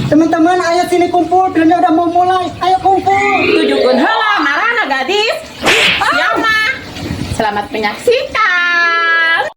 Teman-teman, ayo sini kumpul, filmnya udah mau mulai. Ayo kumpul. Tujukeun heula marana gadis. Siapa? Selamat menyaksikan.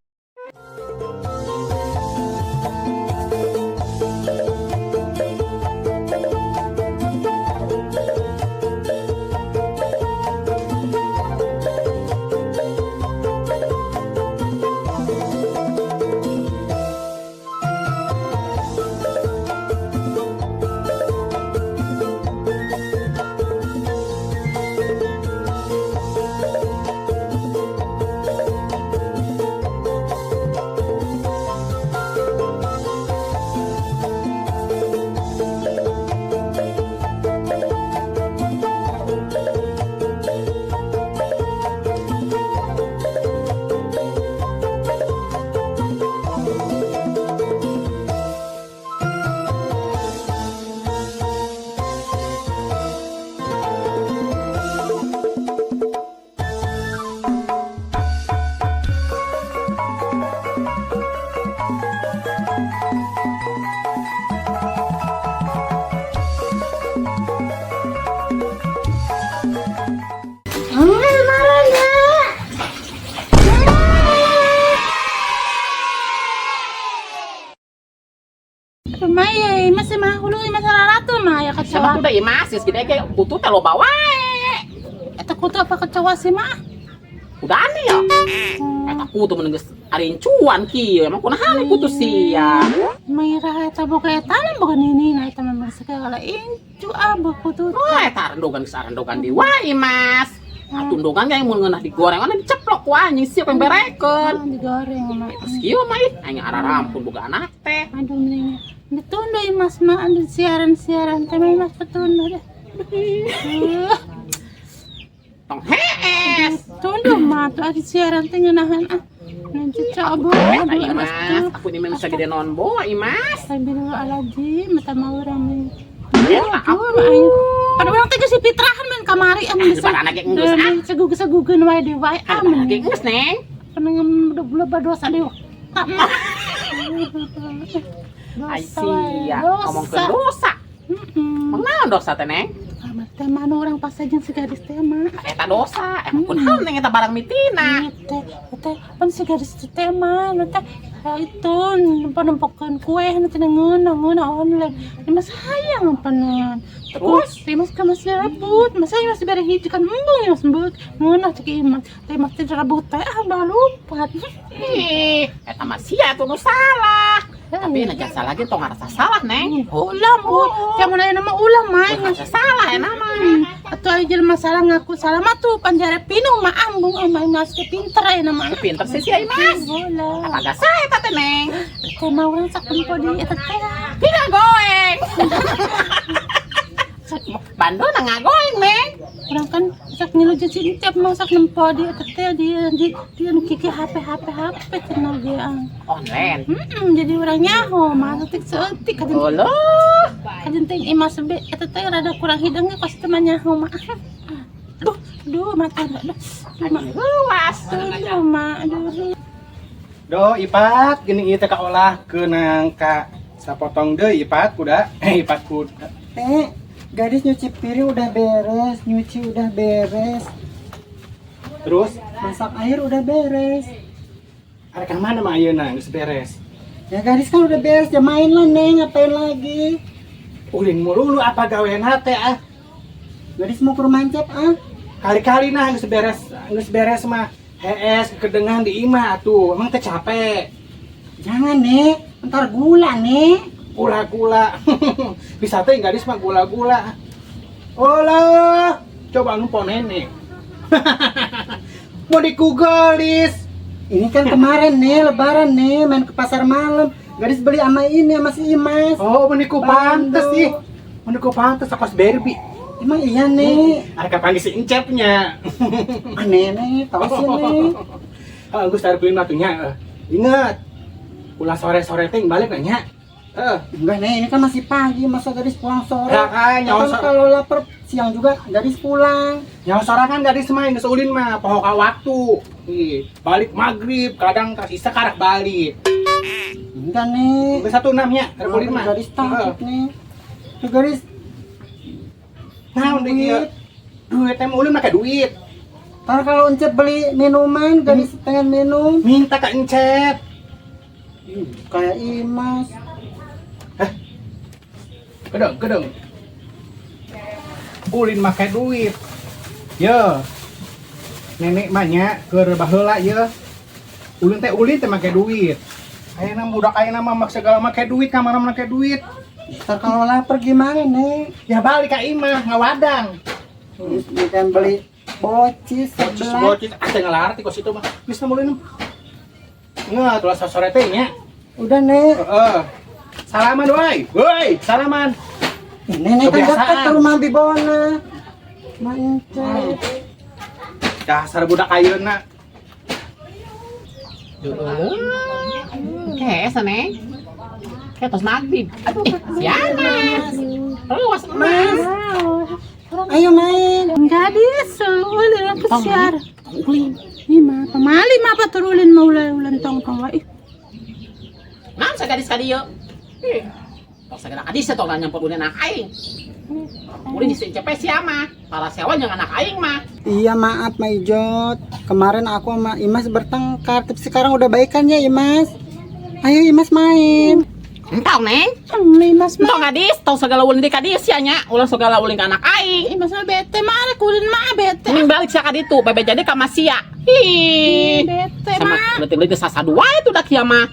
Rumaya, mas mah hulu mas ratu mah ya Sama kecoa. kuda imas geus gede ge kutu teh loba wae. Eta kutu apa kecoa sih mah? Kudaan ya. Eta kutu mun geus arincuan kieu, emang kunaha kutu sia. Merah eta boga eta lah boga nini nah eta mah segala incu ah kutu. Oh, eta rendogan geus arendogan di wae Mas. Atuh endogan ge mun ngeunah digoreng mana diceplok ku anjing siap yang berekeun. Ah, digoreng mah. Terus kieu mah ih, aing ararampun boga anak teh. Aduh mending ditunda ya mas mah aduh siaran-siaran teh mah mas petunda deh. Aduh, Tong hees. tunda mah tuh ada siaran teh ngeunahan ah. Nanti coba Eta aduh Imas, aku ini memang segede non boa Imas. Astagfirullahaladzim, mata mau orang Eta Aduh, aing. Pada urang teh geus pitrahan men kamari anu Ah, lebaran ge geus, ah. Segugeun wae deui wae ah. Lebaran ge geus, Neng. Pengen udah dosa deui. Ai Dosa wae, sia, ngomongkeun dosa. Heeh. Emang naon dosa teh, Neng? Kamar teh mana urang pas jeung si gadis teh mah. Eta dosa, emang kunaon Neng eta barang mitina. Iya, teh, teh, pan si gadis teh mah nu teh itu nempo-nempokeun kue nu teh ngeunah ngeunah online. Ini mas hayang panon. Terus? Teh mas ke mas rebut, mas saya masih bere hiji kan embung ya mas embung. Ngeunah cek iman. Teh mas teh rebut teh ah udah lompat. Ih, eta mah sia tuh nu salah. Tapi nek salah ge tong ngarasa salah, Neng. Ulah bu, jangan aya nama ulah mah. Ngarasa salah ya nama. Atuh aya jelema salah ngaku salah mah tuh panjara pinuh mah ambung emang mas teh pinter aya nama. Pinter sih si Imas. Bola. Apa gak salah eta teh, Neng? Teh mah urang sak tempo di eta teh. Tidak goeng. Bando na ngagoeng, Neng. Urang kan sak ngilu jeung si Encep mah sak nempo di eta teh di anu kiki HP HP HP cenah ge ah. Online. Jadi urang nyaho mah saeutik saeutik kajen Oloh. kajen teh imas be eta teh rada kurang hidung ge pasti teh mah nyaho mah. Duh, duh mata aduh. Duh, mah. Luas. Aduh, mah, aduh. Do ipat gini ieu teh kaolah ke nangka sapotong deui ipat kuda ipat kuda. Nek, gadis nyuci piring udah beres, nyuci udah beres, Terus masak air udah beres. arek ka mana mah ayeuna geus beres. Ya gadis kan udah beres, ya main lah Neng, ngapain lagi? Ulin mulu lu apa gawean teh ah. Gadis mau ke rumah Encep ah. Kali-kali nah geus beres mah hees kedengan di imah atuh emang teh capek. Jangan Nek, ntar gula Nek. Gula-gula. Bisa teh gadis mah gula-gula. Olah, coba nu nenek. Mau di Google, Lis. Ini kan kemarin nih, lebaran nih, main ke pasar malam. Gadis beli sama ini, sama si Imas. Oh, meniku pantes Bando. sih. Meniku pantes kos Barbie. Emang iya nih. Ada kapan si Encepnya. Ah nenek, tahu sih nih. Ah, geus tarik beli atunya. Ingat. Ulah sore-sore teh balik nanya. Heeh. Enggak nih, ini kan masih pagi, masa gadis pulang sore. Ya kan, nyawa Kan kalau lapar siang juga gadis pulang. Nyawa sorangan gadis mah geus ulin mah poho ka waktu. Ih, balik maghrib, kadang kasih sekarak balik. Enggak nih. Geus 16 nya, rek ulin mah. Gadis takut nih. Tuh gadis. Naon deui ieu? Duit teh ulin make duit. Ntar kalau Encep beli minuman, gadis pengen minum. Minta ke Encep. Kayak Imas. Kedeng, kedeng. Ulin make duit. Yo. Nenek mah nya keur baheula ye. Ulin teh make duit. Ayeuna budak ayeuna mah make segala make duit, ka mana make duit. Ntar kalau lapar gimana, Nek? Ya balik ka imah ngawadang. Ini kan beli bocis Bocis sebelah. bocis ah teu ngalarti kos itu mah. Geus ulin. Nggak, tulah sore teh nya. Udah, Nek. Heeh. Salaman woi. Woi, salaman. Nenek kan Kebiasaan. dekat ke rumah Bibona. Ma Encep. Dasar budak ayeuna. Kayak neng. Kayak tos maghrib. Aduh, siapa? Luas emas. Ayo main. Gadis, ulin aku siar. Ulin. Ih mah, pamali mah pa turulin mau ulan tong tong ih. Naon sa gadis ka dieu? Ih. Tos sagala kadis tong nyampur ulin anak aing. Ulin si cepet sia mah. Para sewa jeung anak aing mah. Iya maaf Ma Ijot. Kemarin aku sama Imas bertengkar, tapi sekarang udah baikan ya Imas. Ayo Imas main. Entong neng. Imas mah. Entong gadis, tong segala ulin di kadis sia nya. Ulah segala ulin ka anak aing. Imas mah bete mah arek ulin mah bete. Mending balik sia ka ditu, bebe jadi ka masia. Ih. Bete Sama mah. berarti sasa dua itu dah kia mah.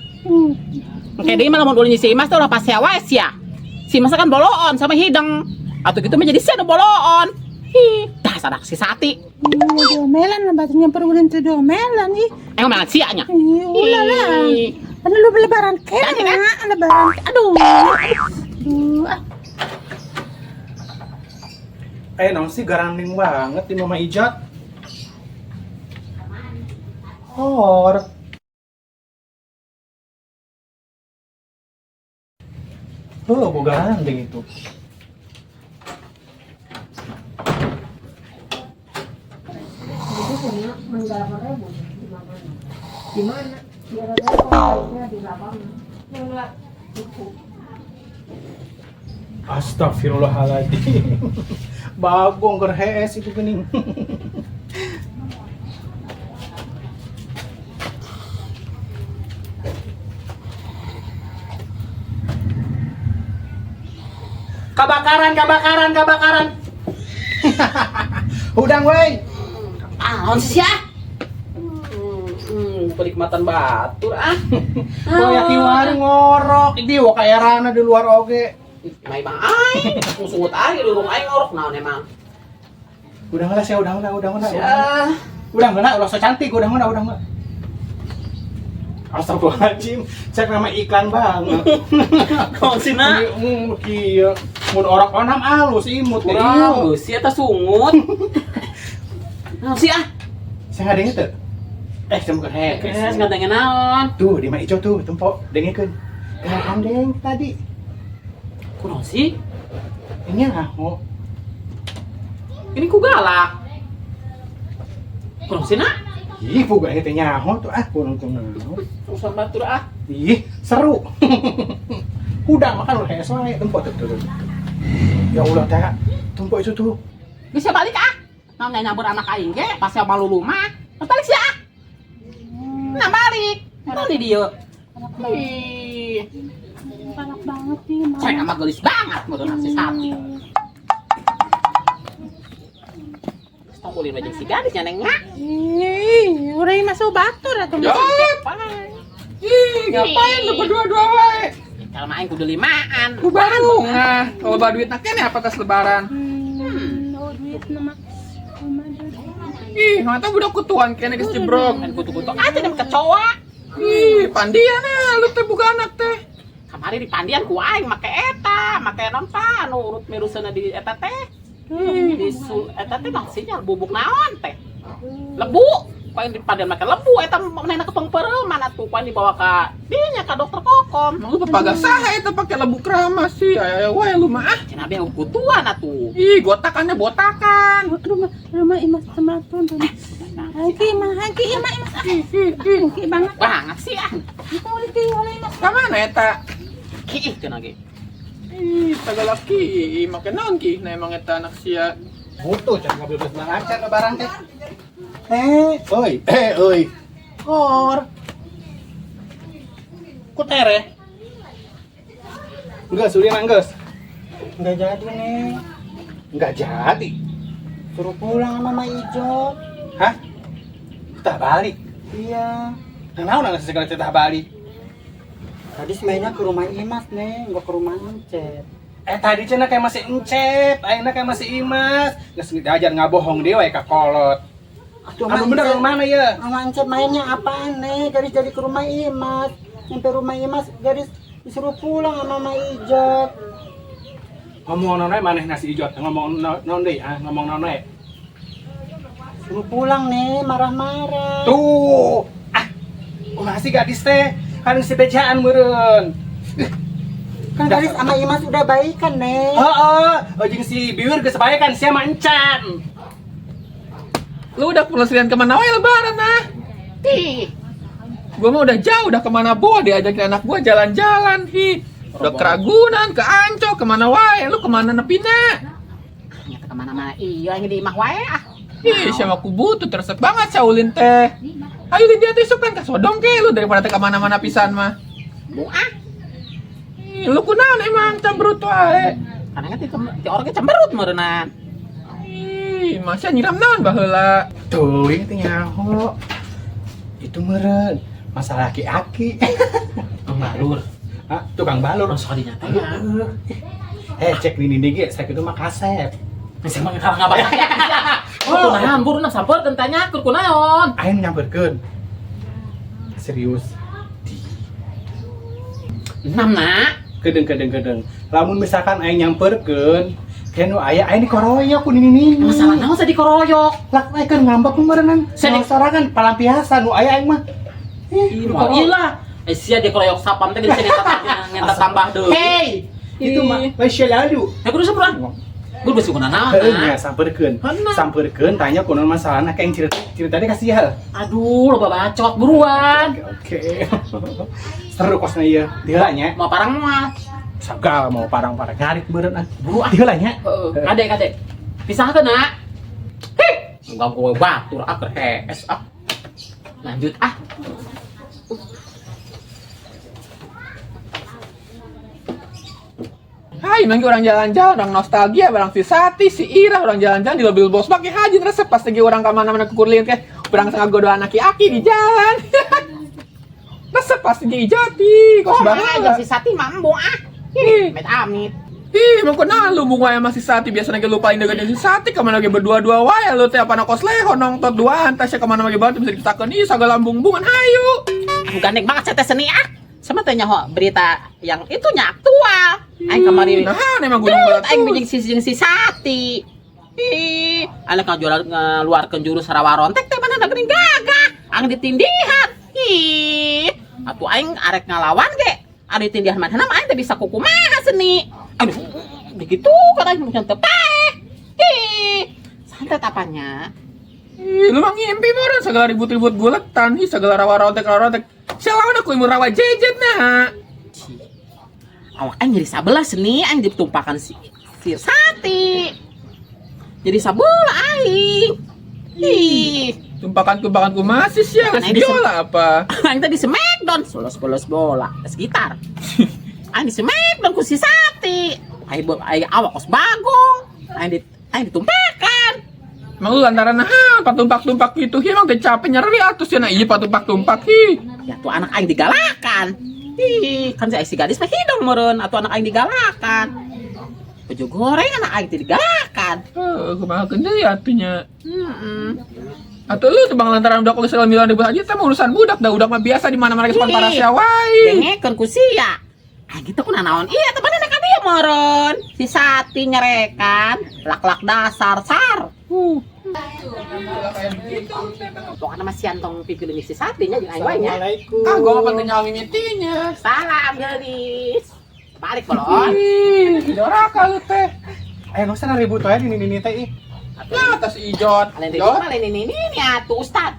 Kayak deui mah lamun ulin si Imas teh ulah pasea wae sia. Si Imas kan boloon sama hideng. Atau gitu mah jadi sia nu boloon. Ih, dah sadak si sati. Diomelan lah batunya perulin tuh diomelan ih. Emang sia nya. Ih, ulah lah. Ih. Ano lu lebaran Ganti, kena, kan? lebaran. Aduh. Aduh, ah. Naon sih garanding banget di Mama Ijat. Hor. Oh, gua gandeng itu. Astagfirullahaladzim. Bagong keur hees itu geuning. Kabakaran, kabakaran, kabakaran. Hudang woi. Ah, sih sia? Penikmatan batur ah. Wah, ya kiwari ngorok. Di wa kaerana di luar oge. Mai bang aing, sungut aing lurung aing ngorok naon emang. Udah lah sia, udah lah, udah lah. Sia. Udah lah, ulah so cantik, udah lah, udah lah. Astagfirullahaladzim, cek nama iklan banget. Kau sih nak? Kieu. Mun orok onam alus imut teh. Kurang, geus eta sungut. Naon sih ah? Saya ngadenge teu? Saya bukan hek. Geus ngadenge naon? Tuh, di Mak Ijo tuh, tempo dengekeun. Gandeng tadi. Kunaon sih? Ini ah, oh. Ini ku galak. Kunaon sih nak? Ih, puga teh nyaho tuh ah, kurang kunaon. Urusan batur ah. Ih, seru. Udah makan udah hees wae tempo tuh, tuh, tuh. Ya Allah, teh. Tempo itu tuh. Bisa balik ah. Naon nyabur anak aing ge, pas malu rumah. Terus balik sih ah. Nah balik. Naon di dieu? Ih, Galak banget nih, mah. cewek mah gelis banget meureun si sati. Tong ulin we jeung si gadis nya neng nya. Ih, urang masuk batur atuh. Ya. Ih, ngapain lu berdua-dua wae? Kalau mah aing kudu limaan. Ku baru ngah. Kalau bawa duit nak apa tas lebaran? Oh, duit nama. Ih, mata budak kutuan kene geus jebrok. Kan kutu-kutu aja dem kecoa. Ih, pandian ah, lu teh buka anak teh. Kamari di pandian ku aing make eta, make non pa anu urut miruseuna di eta teh. Di su eta teh mah sinyal bubuk naon teh. Lebu, ku aing di pandian make lebu eta manehna ke pengpereuman atuh ku aing dibawa ka dinya ka dokter Kokom. Emang lu pepaga saha eta pake lebu keramas sih. Ayo ayo wae lu mah ah. Cenah be kutuan atuh. Ih, gotakannya botakan. Rumah rumah imas sama tuh. Hangki mah, hangki ima imas. Hangki banget. Banget sih ah. Itu ulit oleh imas. Ka mana eta? Kiih cenah ge. Ih, tagalaki, make naon ki na emang eta anak sia. Butuh can ngobrol belas acan lebaran teh. Eh, Oi, eh oi. Kor. Ku tereh. Geus, ulin geus. nggak jadi nih. Enggak jadi. Suruh pulang sama Mama Ijot. Hah? Kita balik. Iya. Nah, naon anu segala cerita balik. Tadi mainnya ke rumah Imas nih, nggak ke rumah Encep. Eh tadi cenah kayak masih Encep, ayeuna kayak masih Imas. Geus diajar ngabohong deui we ka kolot. Atuh Anu bener yang mana ya? Sama Encep mainnya apaan nih? Gadis jadi ke rumah Imas. Nyampe rumah Imas, gadis disuruh pulang sama Mama Ijot. Ngomong naon we maneh nasi ijot, ngomong naon deui ah, ngomong naon we. Suruh pulang nih, marah-marah. Tuh. Ah. Kumaha sih gadis teh? Kan si bejaan meureun. Kan gadis sama Imas udah baikan nih. Heeh, jeung si Biwir geus bae kan sia mah encan. Lu udah pelesirian kemana wae lebaran nah? Tih. Gua mah udah jauh, udah kemana boa diajakin anak gua jalan-jalan hi. Udah ke Ragunan, ke Ancol, kemana wae, lu kemana nepina? Nyata kemana-mana. Iya, yang di imah wae ah. Ih, siapa aku butuh teresep banget Shaolin teh. Ayo lin dia tuh kan kasodong ke lu daripada teh kemana-mana pisan mah. Bu ah. Ih, lu kunaon emang cemberut wae. Karena kan ti orangnya cemberut meureunnan. Ih, masa nyiram naon baheula. Tuh, ini teh nyaho. Itu meureun masalah aki-aki. Tukang balur. Ah, tukang balur. Langsung dinyata ya. Eh, cek nini ge, saya itu mah kasep. Bisa mah kalau ngabak. Oh, kunaon buru sampeurkeun tanya keur kunaon. Aing nyamperkeun. Serius. Enam nak. Kedeng kedeng kedeng. Lamun misalkan aing nyamperkeun, kayak nu aya aing dikoroyok ku nini nini. Masalah naon saya dikoroyok. Lah aing keur ngambek meureunnan. Saya Saya sorangan palampiasan nu aya aing mah. Ih, Iya lah. Eh sia dikoroyok sapam teh geus ngenta tambah deui. Hey, itu mah masih lalu. Ya kudu sampeuran. Gue besi kuna naon Heeh nya nak. samperkeun. Hana. Samperkeun tanya kunaon masalahna kayak yang cerita ceritanya kasih hal. Aduh, loba bacot buruan. Oke, oke. Seru kosna ieu. Diheula nya. Mau parang moal. Sagala mau parang-parang ngarit meureun ah. Buru ah. Diheula nya. Heeh, kade kade. Pisahkeun nak. Hih, enggak gue batur ah keur hees ah. Lanjut ah. Hai, emang orang jalan-jalan, orang nostalgia, barang si Sati, si Ira, orang jalan-jalan di mobil bos pakai haji resep pas lagi orang kemana-mana kekurlin teh, orang setengah godo anak aki di jalan. Resep pas lagi ijati, kos Oh, banget. mana si Sati mah embung ah. Ih, Amit amit. ih, emang kenal lu bunga sama si Sati biasanya lagi lupain dengan si Sati kemana lagi berdua-dua wae lu teh apa kos leho nongtot duaan tasnya kemana lagi banget bisa ditakeun ih sagala lambung-bungan hayu. Aku gandeng banget saya teh seni ah. Sama teh nyaho berita yang itunya aktual. Aing kamari Nah, emang gunung Gelut aing batu. bijing si jeung si Sati. Ih, anak ngajual ngeluarkeun jurus rawa rontek teh mana geuning gagah. Aing ditindihan. Ih, atuh aing arek ngalawan ge. Ari tindihan mana mah aing teh bisa kukumaha seni. Aduh, begitu kan aing mun teu paeh. Ih, santet apanya? Ih, lu mah ngimpi meureun segala ribut-ribut guletan, ih segala rawa rontek-rawa rontek. Siapa aku imu rawa jejet nah. Awak aing jadi sabelah seni aing ditumpakan si si Sati. Jadi sabelah aing. Ih, Tumpakan-tumpakan ku masih sih ya, Nah, ini biola apa? aing tadi smackdown, bolos-bolos bola, tes gitar. Aing di smackdown ku si Sati. Aing aing awak kos bagong. Aing ditumpakan. Emang lu lantaran nah, patumpak-tumpak gitu, hi emang teh capek nyeri atus ya nah iya patumpak-tumpak hi. Ya tuh anak aing digalakan. Ih, kan si gadis mah hidung meureun atuh anak aing digalakan. Baju goreng anak aing teh digalakan. Heuh, kumaha deui atunya. Heeh. Atau lu tuh bang lantaran udah kalau segala milan ribut aja teh mah urusan budak dah udah mah biasa di mana-mana geus para Ih. sia wae. Dengekeun ku sia. Ah gitu ku nanaon iya teman anak dia meureun. Si Sati nyerekan, lak-lak dasar sar. Pokoknya mah sian tong pipileun si Sati nya jeung aing wae nya. Assalamualaikum. Ah, gua mah penting nyawa mimitinya. Salam gadis. Balik bolon. Ih, doraka lu teh. Ayo nu sana ribut wae di nini teh ih. Nah, atas ijot. Lain Jot. ribut mah lain ini atuh Ustad.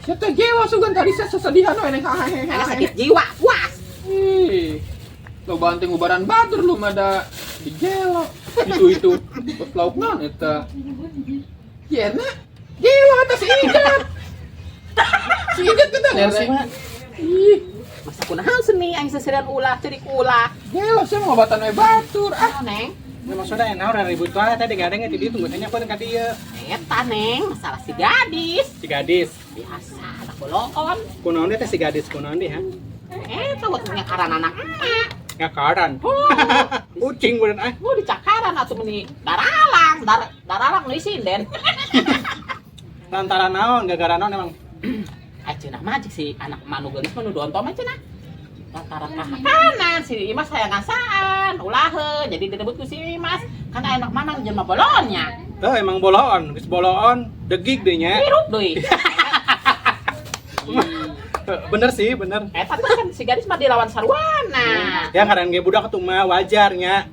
Sia teh gewa sugan tadi saya sesedihan we neng Anak sakit jiwa, puas. Ih. Lo banting ubaran batur lu mah da di gelo. Itu. Terus lauk naon eta? Yerna. Gelo eta si Ijat. Si Ijat kita nih. Ih, Masa kunaon seni aing seserian ulah cerik ulah. gelo sih mau ngobatan we batur. Ah, Ah, Neng. Ya maksudnya enak orang ribut wae tadi gadeng ti dieu tunggu tanya apa ka dieu. Eta Neng, masalah si gadis. Si gadis. Biasa anak bolongon. Kunaon teh si gadis kunaon deh ha? Eta buat ngakaran anak emak. Ngakaran. Ucing bener ah. Gua dicakaran atuh meni daralang, daralang nu sinden. Lantaran naon gara-gara naon emang? Ah cenah mah cik si anak emak nu geulis mah nu donto mah cenah. Lantaran kahakanan si Imas hayang ngasaan, ulaheun jadi direbut ku si Imas. Kan anak mana jelema bolonnya. Tuh emang boloon, geus boloon, degig deh nya. Hirup deui. Bener sih, bener. Eta tuh kan si gadis mah dilawan sarwana. Ya ngaran ge budak tuh mah wajarnya.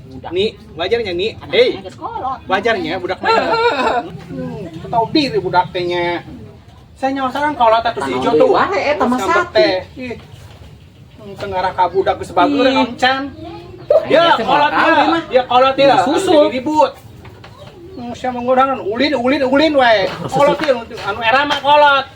Budak. Nih, wajarnya nih. Anak Hei, geus kolot. wajarnya budak mah. Tahu diri budak teh nya. Saya nyawa sekarang kalau tatu si ijo tuh. Wae eta mah Ngambek sate. teh. Ih. Tenggara ka budak geus bagus Ih. ngamcan. Ya, Teh kolot mau ya. mah. Ya kolot ya. Susu. Anu jadi ribut. Siapa ngurangan ulin ulin ulin wae. Kolot ya anu era mah kolot.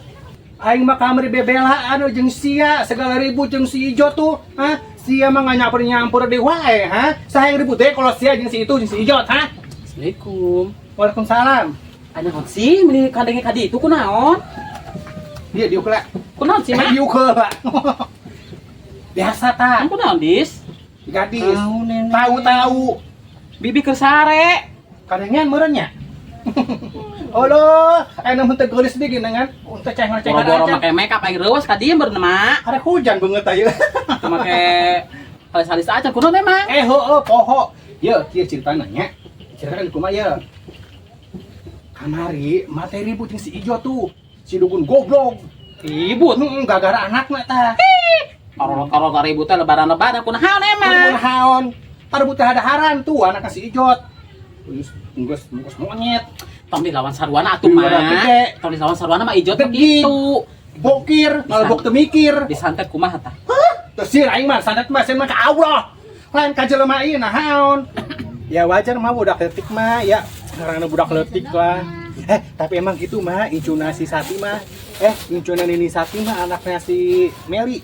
Aing mah kamari bebelaan jeung sia segala ribut jeung si ijo tuh. Hah? Sia mah nggak nyampur nyampur deui wae, ha? Saha yang ribut deh kalau sia jeung si itu jeung si ijot, ha? Assalamualaikum. Waalaikumsalam. Ada naon sih meuni kadenge ka ditu kunaon? Dia diuk lah. Kunaon sih mah? Diuk heula. Biasa ta. Kunaon dis? Gadis. Tahu, Nenek. Tahu-tahu. Bibi keur sare. Kadengan meureun nya. Olo, aya nu teu geulis deui geuningan. Untuk ceng-ceng Boro-boro make makeup aing reuwas ka dieu meureun mah. Arek hujan beungeut aya. Make halis-halis aja kunaon emang? Eh heueuh poho. Ye, kieu ceritana nya. Ceritana di kumaha ye? Kamari mate ribut jeung si Ijo tuh. Si dukun goblok. Ribut. Heeh, gara-gara anakna tah. Korot-korot ribut teh lebaran-lebaran kunaon emang? Kunaon? Parebut teh hadaharan tuh anakna si Ijot. Geus geus geus monyet. Tong dilawan sarwana atuh mah. Dilawan gede. Tong dilawan sarwana mah Ijot mah Deging. kitu. Bokir, ngalebok teu mikir. Disantet kumaha tah? Terus aing mah santet mah sieun mah ka Allah. Lain ka jelema ieu naon. Ya wajar mah budak leutik mah ya ngaranna budak leutik lah. Eh, tapi emang gitu mah incuna si Sati mah. Eh, incuna Nini Sati mah anaknya si Meli.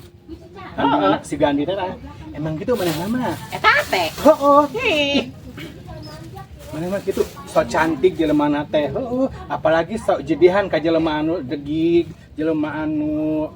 Anak si Gandhi teh lah. Emang gitu manehna mah. Eta teh. Heeh. Ih. Maneh mah gitu sok cantik jelema na teh. Heeh, apalagi sok jedihan ka jelema anu degig, jelema anu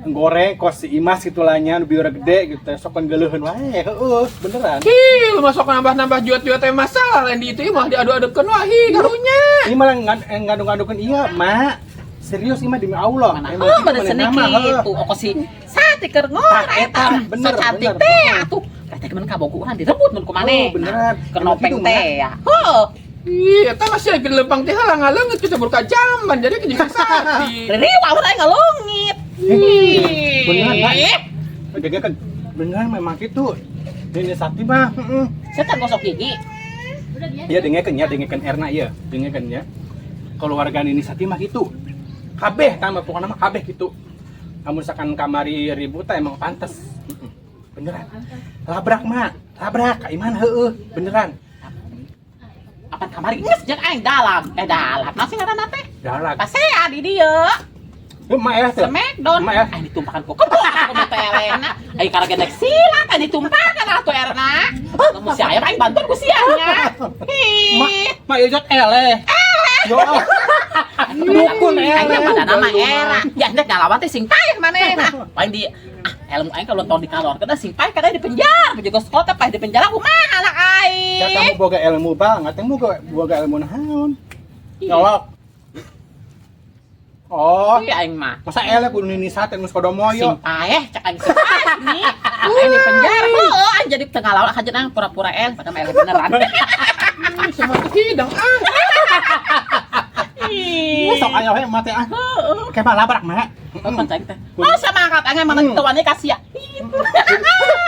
goreng kos si Imas gitu lah nya nu bieu gede gitu teh sok geuleuheun wae. Heeh, beneran. Ih, lu masuk nambah-nambah juot-juot teh masalah lain di itu mah diadu-adukeun wah hi karunya. Ini malah ngadu-ngadukeun iya, Mak. Serius ini mah demi Allah. Mana Emang oh gitu bener maneh seni nama, heuh. kitu. Oko si Sati keur ngora Tah, eta. eta, bener, So cantik bener. teh atuh. Teh kemen kabogohan direbut mun ku maneh. Oh, beneran. Keur Emang nopeng gitu, Mak. teh ya. Heuh. Ih, eta masih lagi lempang teh heula ngaleungit kecebur ka jamban jadi ke jeung si Sati. Riwah urang ngalungit. Eh, beneran, Mak. Jaga kan beneran memang gitu. Ini Sakti mah, heeh. Saya kan gosok gigi. Iya dengekeun ya, dengekeun Erna ieu, dengekeun ya. Keluarga Nini Sati mah gitu. Kabeh tambah pokoknya mah kabeh gitu. Kamu misalkan kamari ribut teh emang pantes. Heeh. Beneran. Labrak mak, labrak ka Iman heueuh, beneran. Apa kamari geus jeung aing dalam. Eh dalam. Nasi ngaranna teh? Dalag. Pasea di dieu. Heuh mak ya teh. Smackdown. Mak ya. Aing ditumpakan ku kebun aku mah teh elena. Aing karena gedek silat aing ditumpakan atuh Erna. Lamun si ayam aing bantuan ku sia nya. Mak, Ih. mak Ijot eleh. Yo. Dukun Aing eleh. mah pada nama era. Ya ndek ngalawan teh sing paeh manehna. Paling di ah ilmu aing kalau tong dikalorkeun teh sing paeh kadang di penjara. Jago sekolah teh paeh di penjara kumaha anak aing. Ya kamu boga ilmu banget, kamu boga, boga ilmu naon? Nyolok. Oh, Iya aing mah. masa eleh kudu Nini Sati nu kodo Sing moyo. paeh cek aing sing paeh nih. Aing di penjara. Heueuh aing jadi teu ngalawan kajeun aing pura-pura el padahal mah eleh beneran. Ih, Semua tuh hidang ah. Ih. Sok aya we mah teh ah. Heeh. Kayak mah labrak mah. Kapan cai teh? Oh sama angkat aing mana kituannya kasih ya.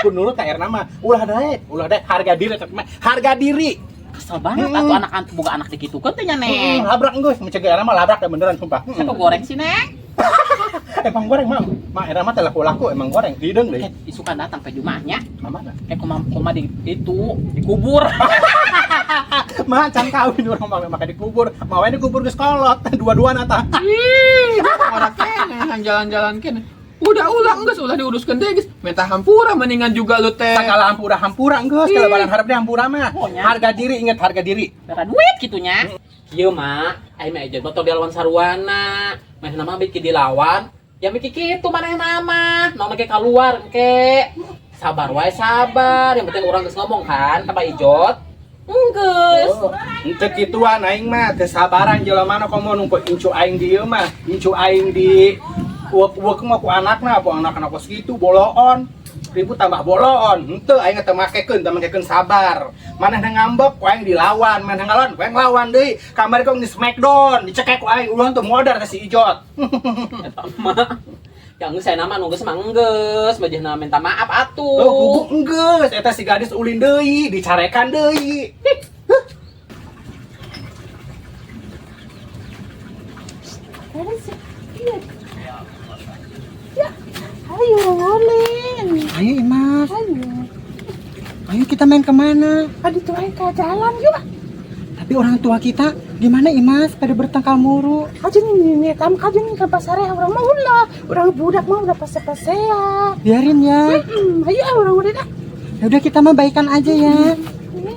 Ku nurut ka Erna mah ulah daek harga diri eta mah. Harga diri. Kesel banget atuh anak antu boga anak digitukeun teh nya Heeh, Neng. labrak geus, mencegah Erna mah labrak dah beneran sumpah. Saya kok goreng sih Neng. Emang goreng mah. Mah era mah teh laku-laku emang goreng hideung deui. Eh, isukan datang ke Jumahnya. Ka mana? Eh, koma koma di itu dikubur. Mah can kawin urang mah make dikubur. Mah we dikubur geus kolot dua-duana tah. Ih, orang kene yang jalan-jalan kene. Udah ulang geus ulah diuruskeun deui geus. Minta hampura mendingan juga lu teh. Segala hampura hampura geus kalebaran harap deh hampura mah. Pokoknya. Harga diri, inget harga diri. Darah duit gitunya. Kieu mah, aing mah ejeun motor dilawan sarwana. Manehna mah bikin dilawan. Ya mikir kitu manehna mah. Naon ge keluar engke. Sabar wae sabar, yang penting orang geus ngomong kan ka Pak Ijot. Enggeus. Oh, henteu kituan aing mah teu sabaran jelema na komo numpuk incu aing di ieu mah. Incu aing di uek-uek mah ku anakna, ku anak-anak kos kitu boloon. Ribut tambah boloon. Henteu aing teu makekeun, teu makekeun sabar. Manehna ngambek ku aing dilawan, manehna ngalawan ku aing nglawan deui. Kamari kok di smackdown, dicekek ku aing ulah teu modar ka si Ijot. Eta mah. Yang geus saya nama nu geus mah enggeus, bajehna minta maaf atuh. Oh, gubuk enggeus, eta si gadis ulin deui, dicarekan deui. Gadis, iya. Ya, ayo ulin. Ayo Imas, Ayo. ayo kita main kemana? Aduh tuh ayo ke jalan yuk. Tapi orang tua kita gimana Imas pada bertengkar mulu. Kajian ini, kamu kajian ke pasar ya orang mah ulah, orang budak mah udah pase-pasea. Biarin ya. Ayo ah, orang udah dah. Ya udah kita mah baikan aja ya. Ini.